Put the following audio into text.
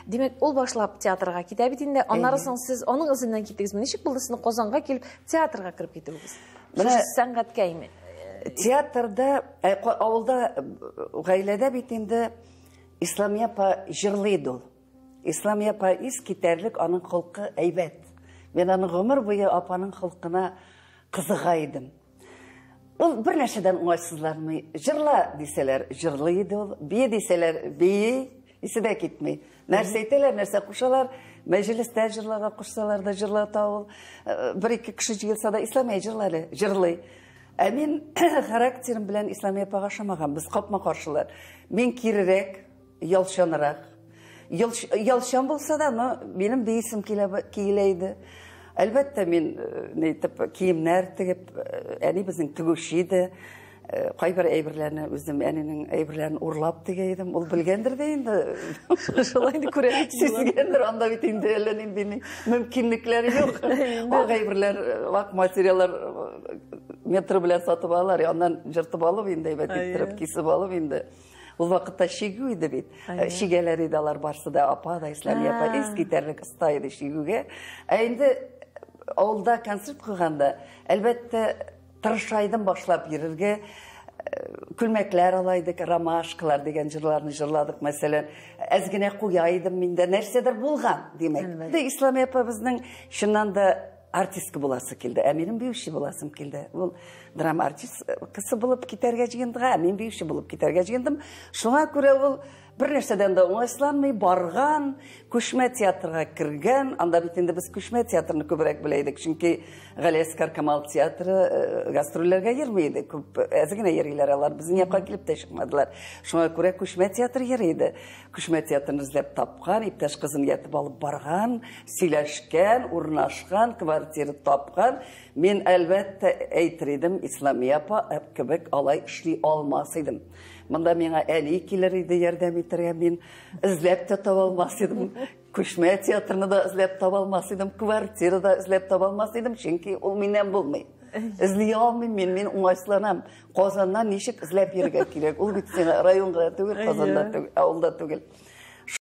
Димәк, ул башлап театрга китә бит инде. Аннары соң сез аның эзеннән киттегезме? Ничек булды сезнең Казанга килеп театрга кереп китүегез? Менә сәнгатькә име? Театрда, авылда, гаиләдә бит инде Исламия апа җырлый иде ул. Исламия апа искитәрлек, аның холкы әйбәт. Мин аның гомер буе апаның холкына кызыга идем. Ул бер нәрсәдән уңайсызланмый. Җырла дисәләр, җырлый иде ул. Бие дисәләр, бии, исе дә китми. Нәрсә әйтәләр, нәрсә кушалар, мәҗлестә җырларга кушсалар да җырлата ул. Бер-ике кеше җыелса да, Исламия җырла әле, җырлый. Ә мин характерым белән Исламия апага ошамаган, без капма-каршылар. Мин кирерәк, ялчанрак. Ялчан булса да, но минем биисем килә иде. Әлбәттә, мин ни итеп киемнәр тегеп, әни безнең тегүче иде. Кайбер әйберләрне үзем әнинең әйберләрен урлап тегә идем. Ул белгәндер дә инде. Шулай инде күрә бит. Сизгәндер, анда бит инде әллә нинди мөмкинлекләр юк. Вак әйберләр, вак материаллар метр белән сатып алалар, аннан җыртып алып инде, әйбәт иттереп кисеп алып инде. Ул вакытта чигү иде бит. Чигәләр иде алар барсы да, апа да, Исламия апа искитәрлек оста иде чигүгә. Ә инде авылда концерт куйганда, әлбәттә, тырыша идем башлап йөрергә. Күлмәкләр ала идек, ромашкалар дигән җырларны җырладык, мәсәлән. Әз генә куя идем мин дә, нәрсәдер булган, димәк. Исламия апа безнең чыннан да артистка буласы килде, ә минем биюче буласым килде. Ул драма артисткасы булып китәргә җыенды, ә мин биюче булып китәргә җыендым. Шуңа күрә ул бер нәрсәдән дә уңайсызланмый, барган, күчмә театрга кергән. Анда бит инде без күчмә театрны күбрәк белә идек, чөнки Галиәсгар Камал театры гастрольләргә йөрми иде, күп әз генә йөриләр алар, безнең якка килеп тә чыкмадылар. Шуңа күрә күчмә театр йөри иде. Күчмә театрны эзләп тапкан, иптәш кызын ятып алып барган, сөйләшкән, урнашкан, квартира тапкан. Мин әлбәттә әйтер идем, Исламия апа кебек алай эшли алмас идем. Монда миңа әни килер иде ярдәм итәргә, мин эзләп тә таба алмас идем. Күчмә театрны да эзләп таба алмас идем, квартира да эзләп таба алмас идем, чөнки ул миннән булмый. Эзли алмыйм мин, мин уңайсызланам. Казаннан ничек эзләп йөрергә кирәк? Ул бит сиңа районга түгел, Казанда түгел, авылда түгел.